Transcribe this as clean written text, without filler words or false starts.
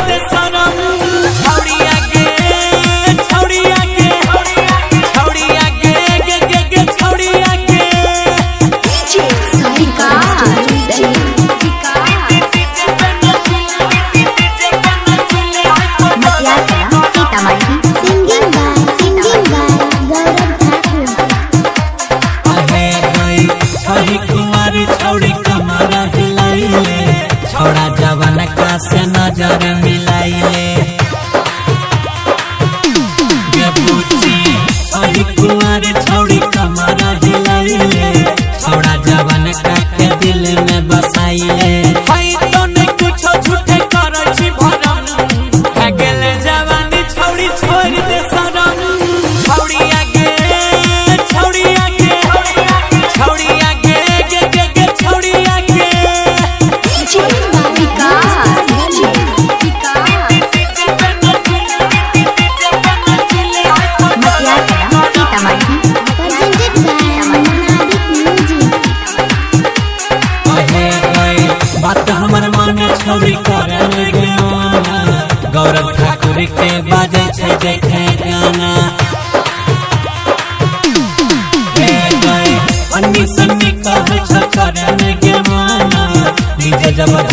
दे शरम। छौड़ी आगे, छौड़ी आगे, छौड़ी आगे गे गे गे छौड़ी आगे। विकास Matiyarkala Sitamarhi. Singing by Gaurav Thakur. आहे गई छही कुमारी छौड़ी कमर हिलाइले, छौड़ा जवान का से नजर मिलाइले। गे बूची छही कुमारी छौड़ी कमर हिलाइले, छौड़ा जवान का के दिल में बसाइले। हई तो नहीं कुछो झूठे करै छी भरम, भए गेले जवानी छौड़ी छोड़ दे शरम। छौड़ी आगे, छौड़ी आगे, छौड़ी आगे गे गे गे छौड़ी आगे। विकास Matiyarkala Sitamarhi. Presented by Monadic Music. अहे गई बात हमर मन छौड़ी करे लगे माना, गौरव ठाकुर के बाजे छै देखे गाना। हे गई अन्नी सन्नी कहै छ करे लगे माना, डीजे जबरदस्त।